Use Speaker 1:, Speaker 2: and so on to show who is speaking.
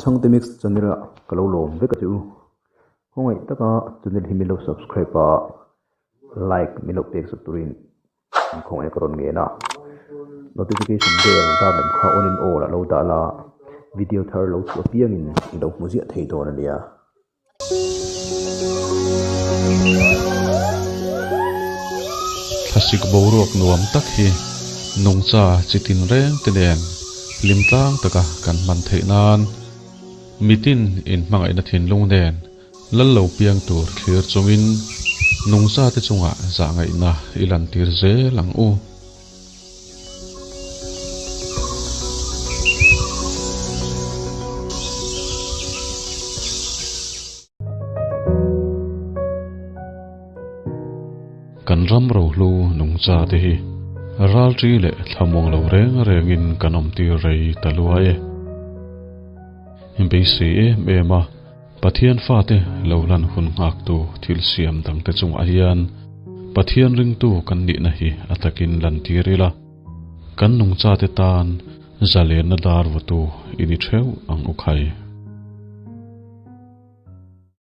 Speaker 1: Chhangte Mix channel ah ka lo lawm vek a che u. Khawngaih taka channel hi min lo subscribe a, like min lo pek sak turin an khawngaih ka rawn ngen a. Notification bell dar lem kha on in all ah lo dah la, video thar lo chhuah apiangin i lo hmu ziah thei dawn a nia.
Speaker 2: Thlasik boruak nuam tak hi nungcha chi tin reng te nen hlim tlang taka kan hman theih nan mitin inhmangaihna thinlung nen lal lo piang tur thlir chungin nungcha te chungah zahngaihna i lantir zel ang u. Kan ram rohlu nungcha te hi ralṭi leh thlamuang lo reng rengin kan awmtir rei ta luai e. Beisei em em a, Pathian fate lo lan hun nghaktu thil siam dangte chungah hian Pathian ringtu kan nihna hi a takin lantir ila, kan nungchate tan zalenna dar vawtu i ni theuh ang u khai.